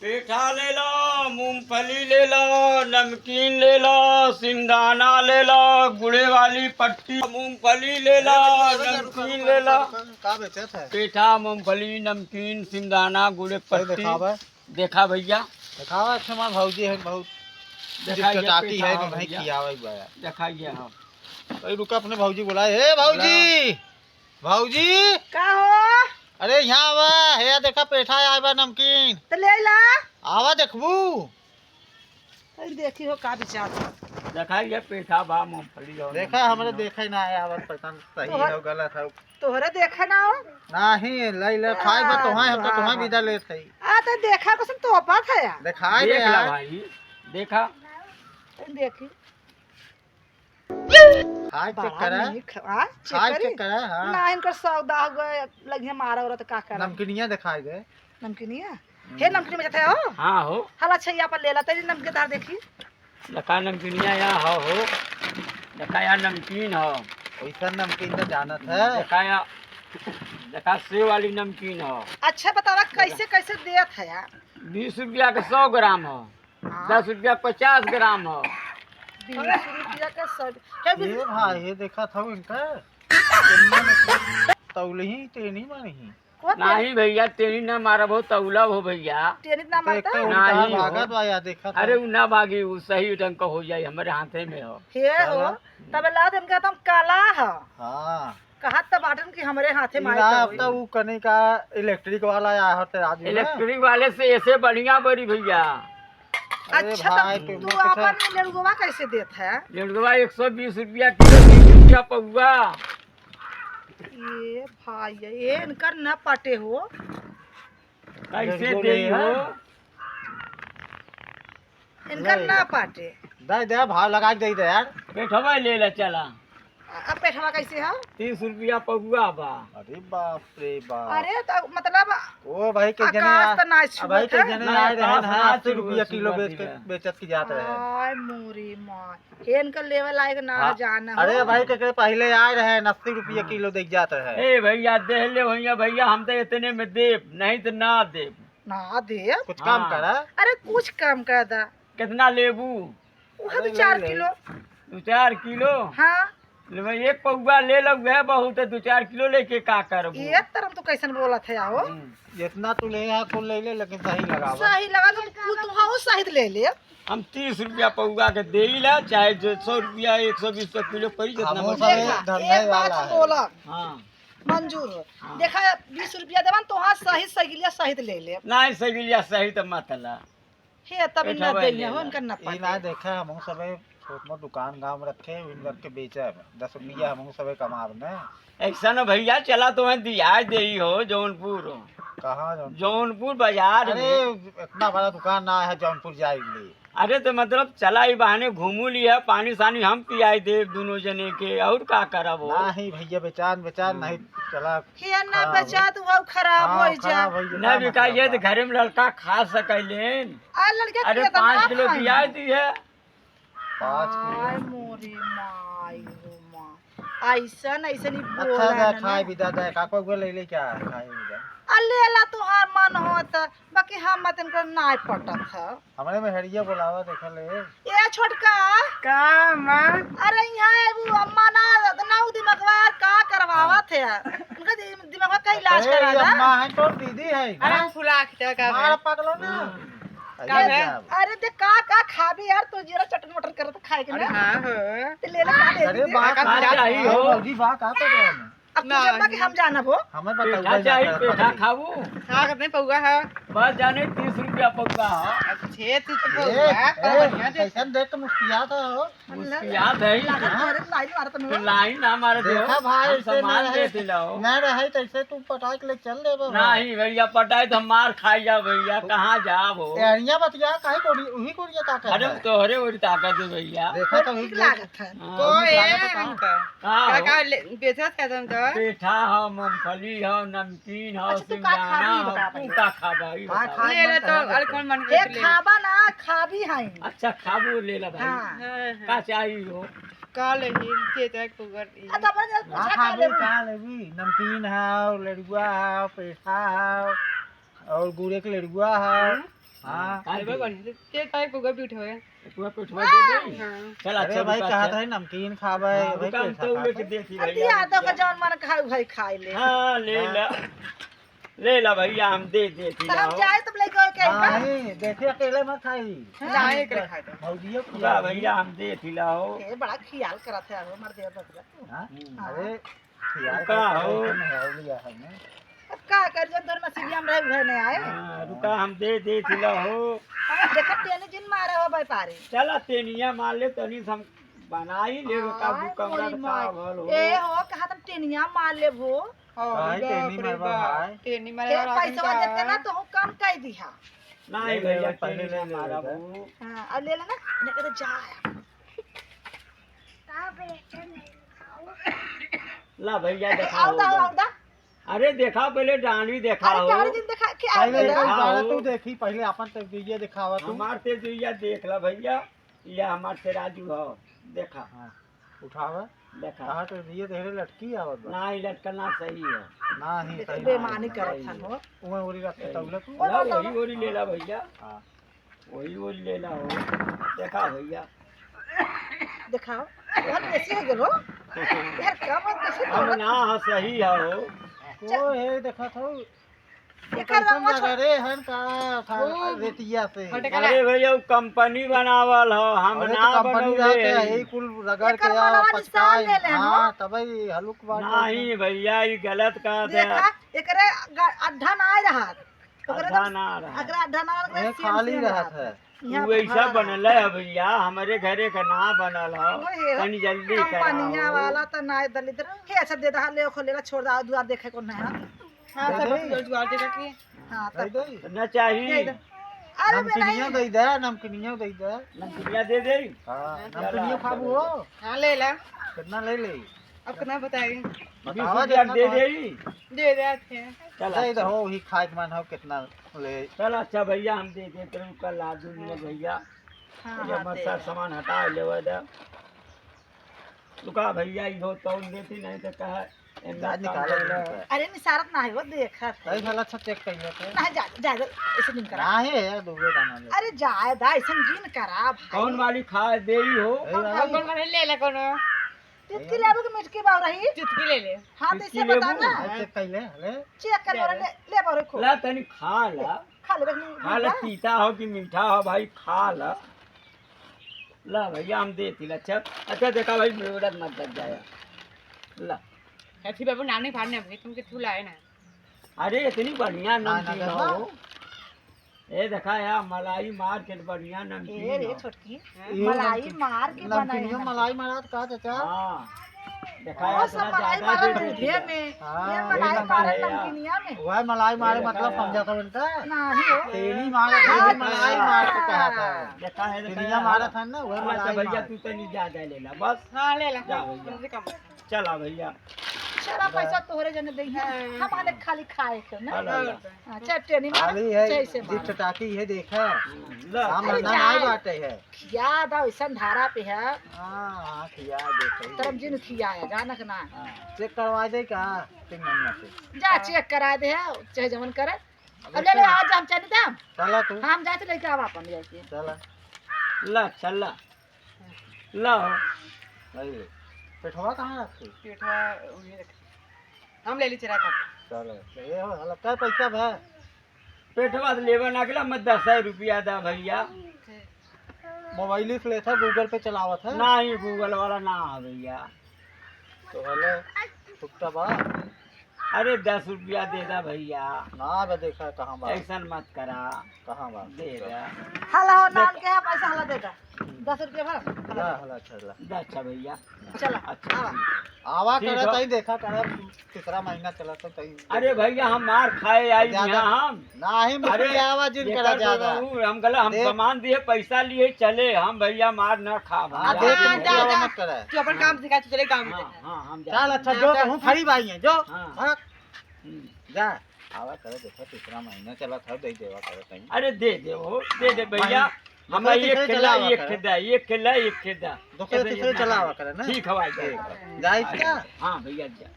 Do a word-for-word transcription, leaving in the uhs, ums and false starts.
पेठा ले लो, मूंगफली ले लो, नमकीन ले लो, सिंगाना ले लो, गुड़े वाली पट्टी, मूंगफली ले लो, नमकीन ले लो। का बेचत है? पेठा, मूंगफली, नमकीन, सिंगाना, गुड़े पट्टी। देखा भैया। देखावा, अच्छा, हमार भौजी है, बहुत दिक्कत आती है, तो नहीं खियावे भैया। देखाइए, हाँ। अरे रुका, अपने भौजी बुलाए। हे भौजी, भौजी। का हो? अरे यहाँ आवा, हे देखा पेठा आए बा, नमकीन। तो ले ला। आवा देखबू। अरे देखी हो का विचार है। देखाइए पेठा बा, मूंगफली और देखा, नमकीन हमरे हो। देखे ना आए, आवत पता नहीं सही तोहर- हो, गलत हो। तोहरे देखे ना हो? नाही, लई ले, खाए बा तोहाई, हम तो तोहाई विदा लेत हई। आ, तो देखा, कसम तो बात है यार। देखाई देख ला यार। भाई, देखा। देखी। खाए check बड़ा करा। नीक, आ, check खाए करी? Check करा, हाँ। ना, इनकर सौदा हुआ, लगिया मारा हो रहा तो का करा? नमकीनिया देखाई दे। नमकीनिया? हम्म। हे नमकीन में जाते हो? हाँ हो। हला छैया पर ले ला, तेरी नमकीन तार देखी। देखा नमकीनिया या हो, हो। देखा या नमकीन हो। वैसा नमकीन तो जानत है। देखा या, देखा सेव वाली नमकीन हो। अच्छा बतावा कैसे, कैसे देत है यार? बीस रुपया के सौ ग्राम हो। हाँ। दस रुपया पचास ग्राम हो। बीस रुपया के सौ। हे बीस ए भाई, ये देखा था इनका। तौलही तेनी मारही। को तेनी? नहीं भैया, तेनी ना मारब हो, तौलब हो भैया। तेनी ना तो मारता? एक तो उल्टा नहीं हो। भागत बा या देखा था। अरे उ ना भागी, उ सही ढंग का हो जाई, हमरे हाथे में हो। हे हो, चला। तब ला दिन का तुम काला हो। हाँ। कहत त बाटन कि हमरे हाथे ई में ना, आई अब तो उ कने का electric वाला आया हटे आज में। Electric वाले से ऐसे बढ़िया बड़ी भैया। अरे अच्छा, भाई, तब तू अपन लेड़ुआ कैसे देत है? लेड़ुआ एक सौ बीस रुपया किलो, तीस रुपया पौवा। ये भाई, ये इनकर न पटे हो। कैसे दे हो? इनकर ना पाटे। दे दे, भाव लगा के दे दे यार। पेठवा ले ले चला। अब पेठवा कैसे हो? तीस रुपया पौवा बा। अरे बाप रे बाप। अरे तो मतलब ओ भाई के जने आकाश तो ना छुअत है। भाई के जने आए रहे ना, अस्सी रुपया किलो बेच के, बेचत की जात रहे। हाय मोरी माँ, इनका लेवल आएगा ना जाना। अरे भाई के पहले आए रहे, अस्सी रुपया किलो दे जात रहे। ए भैया, दे ले भैया, भैया हम तो इतने में देब, नहीं तो ना देब। ना देब। कुछ कम करा। अरे कुछ कम कर दा। कितना लेबू? वह दो चार किलो। दो चार किलो? हाँ। ले भाई, एक पौवा ले लो, वह बहुत है, दो चार किलो लेके का करबू? ये तरम तू कैसन बोलत है, आओ? हम्म। जितना तू ले यहाँ कुल ले ले, लेकिन सही लगावा। सही लगा तो कुल तू हाँ सहित ले ले। हम तीस रुपया पौवा के दे ही ला, चाहे जो सौ रुपया, एक सौ बीस रुपया किलो पड़ी, जितना हमहू मर्जी। सब देखा, धंधा एक बात वाला हम है। बोलब। हाँ। मंजूर हो। हाँ। देखा, बीस रुपया देवन, तो हाँ सहित सगिलिया सहित ले ले। नहीं, सगिलिया सहित मत ला। हे, तब बैठा न भाई, देंगे, ले हो, ला। इनका न ई पाते। ना देखे, हमहू सबे छोट मोट दुकान गांव में रखे, इन रख के बेचे, दस रुपया हमहू सबे कमाब ने। ऐसा न भैया, चला तो मैं दिया दे ही हो, जौनपुर। कहाँ जौनपुर? जौनपुर बाजार अरे, में। इतना बड़ा दुकान ना है जौनपुर जाए ले। अरे तो मतलब चला ही बहाने घूमू लिया, पानी सानी हम पियाई देब दोनों जने के, और का करब हो? नहीं भैया, बेचान, बेचान हम्म। नहीं, चला। हे ना खराब बेचा हो। तू, वो खराब हाँ, हो जा। खराब हो जा, ना का बिका मतलब ये तो बा? घरे में लड़का खा सकैलेन। आ लड़का अरे, कितना पाँच किलो खाई? पिया दी है। पाँच किलो। हाय मोरी माई हो माँ। ऐसन, ऐसन ही अच्छा, बोला दा, ना खाए ना। भी दा, दा, काको को ले ले क्या खाए भी दा। आ ले ला, तुहार मन होत, बाकी हम मत इनकर नाय पटत है। हमरे में हरिया बोलावा, देखा ले। ए छोटका। का माँ? अरे यहाँ एगो अम्मा ना, ना उ दिमागवा का करवावत है। उनका दि-, दिमागवा का इलाज ए, करा दा। अम्मा है तो दीदी है। अरे हम फुला के का मार है? पकड़ो ना। हम्म। का अरे है? जा। अरे दे का, का खाबी यार, तू जीरा चटन मटन करत खाए के अरे ना। हाँ हो। ते ले ले, का ले अरे दीदी? बा, का का का चाहिए हो? भौजी बा, का तो अब तू ना, जब तक ना। हम जानब हो। हमें बताओ पेठा भाई, चाहिए, ना पेठा खाबू। खाबू? हाँ, कितने पौवा है? बस जाने तीस रुपया पौवा है। अच्छे, तीस ए, पौवा, ए, बढ़िया दे। कैसन देख के मुस्कियात हो? मुस्कियात है। लागत हाँ? तोरे लाइन मारत में हो। लाइन ना मारत हो। देखा भाई, हम ऐसे सामान ना रहे, देते लाओ। ना रहे तो ऐसे तू पटाई के ले चल देबो। नहीं भैया, पटाई तो हम मार खाई जा भैया, कहाँ जाब हो? एहरिया बतिया, काहे कोरी, उही कोरिया ताकत अरे है। तोहरे ओरी ताकत है भैया। देखा तो ठीक लागत है। हाँ। कोई लागत है। हमका। का हो? का ले, बेचत का तुम तो? पेठा हो, मूंगफली हो, नमकीन हो, अच्छा, तू का सिंगाना खाबी हो, बता तू भाई। का खाबा, ई का बताओ। खाई ले ले मन तो, करे अरे बता। कौन मन ए, करे ले ले। खाबा ना, खाबी है। अच्छा, खाबू ले ला भाई। हाँ। हाँ, हाँ। का चाहिए हो? का लेही, के जाए कुगर ई। आ, तो अपने जरा ना पूछा का खाबू, लेबू? का लेबी? नमकीन हो, लड़ुआ हो, पेठा हो, और गुड़े के लड़ुआ हो। हम्म। हाँ। हाँ, अरे दे। बन, ते ताई पुआ पीठ होए। पुआ पीठ होए दे दे। हाँ। चल, अरे अच्छा, भाई, रुका, कहत अच्छा। रहे नमकीन खाबे, हाँ, भाई, रुका, हम पैसा तो खाबे। लेके देखी अब भैया, दिया तो रुका। का जौन मन खाए, भाई खाए ले। हाँ, ले हाँ। ला। ले ला भैया, हम दे, दे तो हम जाए तब लेके आवे के बा? नहीं, देखे अकेले मत खाई। हाँ। नहीं, एकरे खाए तो। भौजियो रुका खियाई। भैया, हम दे ला हो। ए, बड़ा खियाल करत है, हमार देवर बबुआ। हाँ? हम्म। अरे, खियाल का करत हो? है, तुम है, लिया है ना। अब का कर, जौन तोर नसीबिया में रहे, उहे नहीं आए। हाँ, रुका, हम दे, दे ला हो। हाँ, देखा, तेनी जिन मारे हो व्यापारी। चला, तेनिया मार ले, तनी से हम बनाई ले, का हाँ, दू कमरा मोरी तो माई। का भल हो। ए हो, कहा तुम तेनिया मार ले हो। हाँ, भाई, बाप तेनी रे मारबा बाप। भाई। तेनी मारे ए, वाला पैसा आदमी का देते ना, है? तो हम कम कर दिहा। नहीं ले ले, भैया, पहले तेनी ले ना ले, मारा ले ले। वो। हाँ, अब ले लेना, नहीं तो जा। ला भैया, ए, देखा आओ दा, होगा। आओ दा। अरे देखा, पहले डांडी देखा अरे हो। डांडी जिन देखा, क्या पहले बोला? देखा डांडी हो। तू देखी, पहले अपन तर्जुइया देखावा तू। हमार तर्जुइया देख ला भैया, ये हमार तराजू हो, देखा। हाँ, उठावा। देखा। कहाँ तर्जुइया तेरे लटकी आवत बा? ना, ये लटकना सही है। ना ही, देखो, सही बेईमानी ना है। करत हन हो। उहे ओरी रख के ए, तौला तू। ला, वही ओरी ले ला भैया। हाँ। वही, वही ले ला हो। देखा भैया। देखाओ। यार, कैसे हो गेलो? यार, का बात कैसे हम बोलत? ना ह, सही ह हो। चल। ओ, हे, देखत हो। एकर कैसन रंगवा लगा छोड़। रे, हन का था खूब रेतिया से। फटकला। अरे भैया, उ कंपनी बनावल ह, हम अरे, ना तो कंपनी बनौले। रहते हैं, यही कुल रगड़ एकर के मनवा निशान पचकाए। ले लेन हो। हाँ, तबे हलुक बात नहीं है। भैया, ई गलत कहत है। देखा, एकरे ग-, अड्ढा ना रहा। ओकरे अड्ढा तो ना रहा। अकरा अड्ढा ना रहा, ए, सेम खाली सेम रहत रहा। है। यहाँ उ पर ऐसा भरा रहा। बनल है भैया, हमरे घरे का ना बनल है। ओए हो, तनी जल्दी कंपनिया कराओ। वाला तो ना दलिद्र। हे, अच्छा, दे दहा, ले, खोले ला, छोड़ दहा, दुआर देखे को नहीं है। हाँ, दे सब दे। दुआर, दुआर देखे के। हाँ, दे तब। दे। ना चाहिए। दे दे। अरे, नमकीनिया बनाई। दे दे, नमकीनिया दे दे। नमकीनिया दे दे। हाँ, चला, नमकीनिया खाबू चलो। हो? हाँ, ले ला। कितना ले ले? अब कितना बताई? बतावा बीस रुपया कितना दे तो। दे। दे दे, अच्छे। चल, दे दे अच्छा। हो, वही खाए के मन हो, कितना ले। चल, अच्छा भैया, हम दे देते हैं, कल ला दूंगा भैया। हाँ, ये हाँ, मत दे सार दे। सामान हटा लेवा दे। रुका भैया, ई हो तौल देती, नहीं तो कहा, एम जा काम निकालो, कर ले। निकालो। अरे, निसारत ना है, वो देखत है। सही साला अच्छा चेक कर लेते हैं। नहीं, जा, जा, जा, ऐसे नहीं करा। ना है यार, दो दाना ले। अरे, जाए दा, ऐसे जिन करा, भाई। कौन वाली खा दे ही हो? यही वाला। कौन वाली ले ले, कौन? चुटकी लेबू कि मिटकी बाऊ रही? चुटकी ले ले। हाँ, तो चुटकी इसे बता लेबू? ना। हाँ, चेक कर ले, ले। चेक कर ले, ले। ले, ले बाऊ रही, खो। ला, तनी खा ला। खा ले, बस खा ला, मीठा। तीता हो कि मीठा हो भाई, खा ला। ला भैया, हम देती ला। अच्छा, अच्छा, देखा भाई, मेवड़त मत लग जाए। ला। अच्छी बाबू, नाम नहीं फाड़ने भाई, तुमके छू लाए ना। अरे, इतनी बढ़िया ना, ना, नमकीन ना, हो। ना। ए, देखा यार, मलाई मार के बढ़िया नमकीन ए रे हो। छोटकी, हैं? ये मलाई नमकीन, मार के नमकीनियो बनाई है। मलाई मारा तो का चाचा? हाँ। देखा ओ, यार, सब इतना मलाई ज्यादा मारा दे दूधे देती है। में। हाँ। ये ये मलाई देखा मारा है यार। नमकीनिया में। वह मलाई मारे ये देखा मतलब यार। समझा था उनका? नहीं हो। तेली मारा था, ये हाँ। मलाई मार के कहा था। देखा है, देखा तेलिया है। मारा था ना, वह हाँ, तो मलाई भैया मार। तू तनी ज्यादा ले ला, बस। हाँ, ले ला। जा भैया। कम से कम। चला भैया। चला, पैसा तोहरे जने देही। हाँ। हम आने खाली खाए के ना। हाँ, ला, ला। हाँ, चल, टेनी मार, खाली है, चाहे से मार। जित टाकी है, देखा। ला। काम अरे धंधा नहीं जाए। बाटे है। खिया दा, वैसन धारा पे है। हाँ, हाँ, खिया दे, सही तरम है। जिन खिया है, जानक ना। हाँ, चेक करवा दे का? तीन महीना से। जा, हाँ। चेक करा दे है, चाहे जवन करे। अब अब ले ले, चल। आज हम चली दाम। चला तू। हम जाते लेके आवा अपन लेके। चला। ला, चला। ला। भाई, पेठवा कहाँ रखे? पेठवा उन्हीं रखे। हम ले ली चुरा के। चलो, ये हो, हला, कै पैसा भा? पेठवा से लेबे ना अगला, मैं दस रुपया दा भैया। ठीक। मोबाइल से लेता, Google पे चलावत है? नहीं, Google वाला ना है भैया। तो हला, फुकटा बा? अरे, दस रुपया दे दा भैया। ना बे, देखा कहाँ बा? ऐसन मत करा। कहाँ बा? दे दा। हला हो, नाम के है, पैसा हला दे दा। दस रुपया भर। हला, हला, अच्छा, हला। दा, अच्छा भैया। चला, अच्छा, आवा। ठीक। आवा ठीक करा हो। तई देखा करा, तीसरा महीना चला तो तई। अरे भैया, हम मार खाए आई ज्यादा यहाँ हम। नाही, अरे, मुखिया आवा जिन ये करा कर दे ज्यादा। बाबू, हम गला, हम देख। सामान दिए, पैसा लिए, चले, हम भैया मार ना खा, हाँ, भैया। देख, हाँ, मुखिया जा, आवा जा। मत करा। तू अपन काम सिखा, तू चले काम हाँ, पे। हाँ, हम जा। चल, अच्छा, जा, जो जा। कहूँ खड़ी भाई है, जो। हाँ। हाँ। हम्म। जा। आवा करे, देखो, तीसरा महीना चला था, दे देवा करे कहीं। अरे, दे दे, वो, दे दे भैया। भाई, हम दूसरे एक तीसरे खेला, चलावा एक करे। खेदा, एक खेला, एक खेदा। दूसरे ऐसे तीसरे ये चलावा करे ना। ठीक है भाई, ठीक। जाए क्या? हाँ भैया, जा।